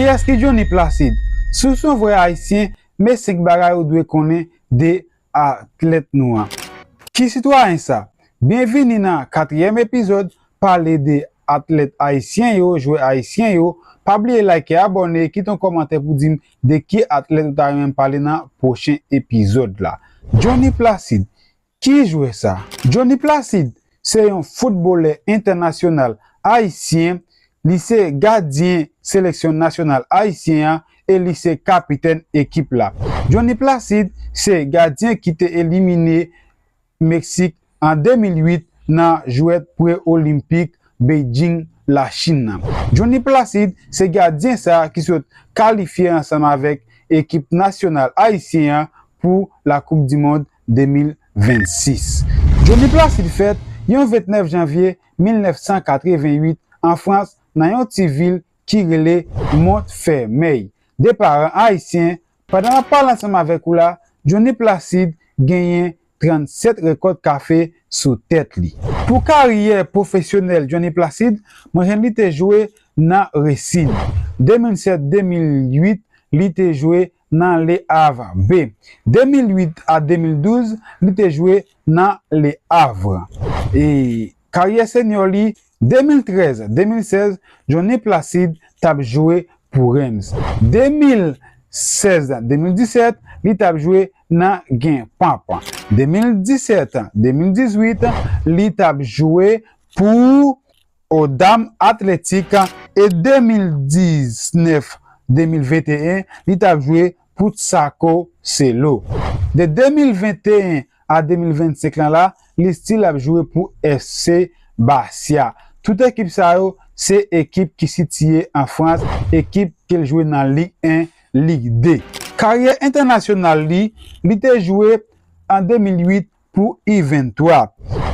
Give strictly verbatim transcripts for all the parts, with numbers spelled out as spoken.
Kiyès ki Johnny Placide? Si w se yon vrè Ayisyen, men senk bagay ou dwe konnen de atlèt nou an. Ki sitwayen sa? Byenvini nan katriyèm epizòd, pale de atlèt ayisyen yo, jwè ayisyen yo. Pa bliye like e abòne, kite yon kòmantè pou di m de ki atlèt ou ta renmen m pale nan pwochen epizòd la. Johnny Placide, ki jwè sa? Johnny Placide se yon foutbolè entènasyonal ayisyen. Li se gadyen seleksyon nasyonal ayisyen an e li se kapitèn ekip la. Johnny Placide se gadyen ki te elimine Meksik an de mil uit nan jwèt pre-olenpik Beijing, Lachin nan. Johnny Placide se gadyen sa a ki sot kalifye ansanm avèk ekip nasyonal ayisyen an pou la Koup di Mond de mil vennsis. Johnny Placide fèt yon vennèf janvye mil nèf san katrevenn uit an Frans, nan yon ti vil ki rele Montfermeil. De paran ayisyen, pandan m ap pale ansanm avèk ou la, Johnny Placide genyen trannsèt rekòt kafe sou tèt li. Pou karyè pwofesyonèl Johnny Placide, mwen jwenn li te jwe nan Racing. De mil sèt de mil uit, li te jwe nan Le Havre B. De mil uit a de mil douz, li te jwe nan Le Havre. E karyè senyò li, de mil trèz de mil sèz, Johnny Placide t ap jwe pou Reims. De mil sèz de mil disèt, li t ap jwe nan Genk Pamp. De mil disèt de mil dizuit, li t ap jwe pou Odam Athletic e de mil diznèf de mil venteyen, li t ap jwe pou Txaco Selo. De de mil venteyen a de mil vennsenk lan la, li still ap jwe pou F C Bastia. Tout ekip sa yo, se ekip ki sitiye an Frans, ekip ke l jwe nan Lig en, Lig de. Karyè entènasyonal li, li te jwe an de mil uit pou U venntwa.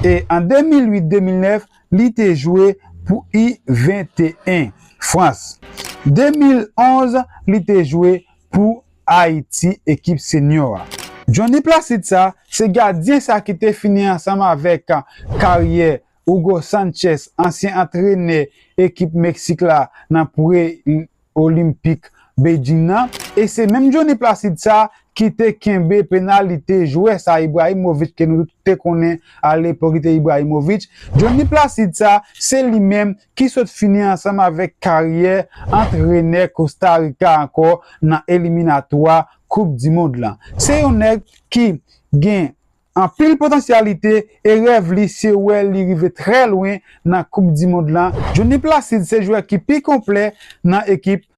E an de mil uit de mil nèf, li te jwe pou U venteyen Frans. De mil onz, li te jwe pou Ayiti, ekip senyò a. Johnny Placide sa, se gadyen sa ki te fini ansanm avèk karyè Hugo Sanchez, ansyen antrenè ekip Meksik la nan pre Olenpik Beijing nan. E se menm Johnny Placide sa ki te kenbe penalite jwè sa Ibrahimovic ke nou te konnen alepòk, li te Ibrahimovic. Johnny Placide sa, se li menm ki sot fini ansanm avèk karyè antrenè Kosta Rika ankò nan eliminatwa Koup di Mond lan. Se yon nèg ki gen anpil potansyalite e rèv li se wè li rive trè lwen nan Koup di Mond lan. Johnny Placide se jwè ki pi konplè nan ekip